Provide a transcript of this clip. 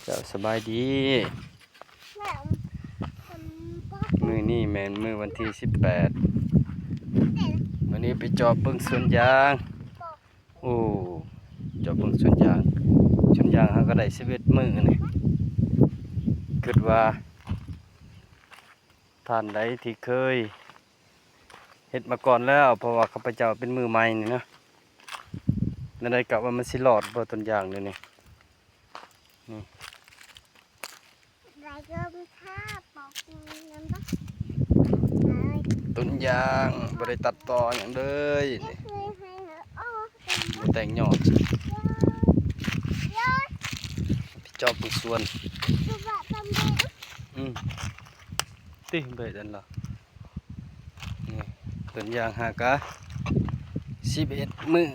ເຈົ້າສະບາຍດີ. ແມ່ນ ມື້ນີ້ແມ່ນມື້ວັນທີສິບແປດ ມື້ນີ້ໄປຈອບເບິ່ງສວນຢາງ. ໂອ້ ຈອບເບິ່ງສວນຢາງ ສວນຢາງເຮົາກໍໄດ້ສິບເອັດມື້ນີ້. ຄິດວ່າທ່ານໃດທີ່ເຄີຍເຮັດມາກ່ອນແລ້ວ ເພາະວ່າຂ້າພະເຈົ້າເປັນມືໃໝ່ນີ້ນະ ແນວໃດກະວ່າມັນຊິລອດບໍ່ຕົ້ນຢາງດຽວນີ້. ນີ້ ໄດ້ເລີ່ມທາປອກນຳບໍ່ ຕົ້ນຢາງບໍ່ໄດ້ຕັດຕໍ່ຫຍັງເລີຍນີ້. ບໍ່ແຕ່ງຍອດ ຈອບເບິ່ງສວນ. ອືມ ຕິເບີດອັນລະ ນີ້ ຕົ້ນຢາງຫາກະສິບເອັດມື້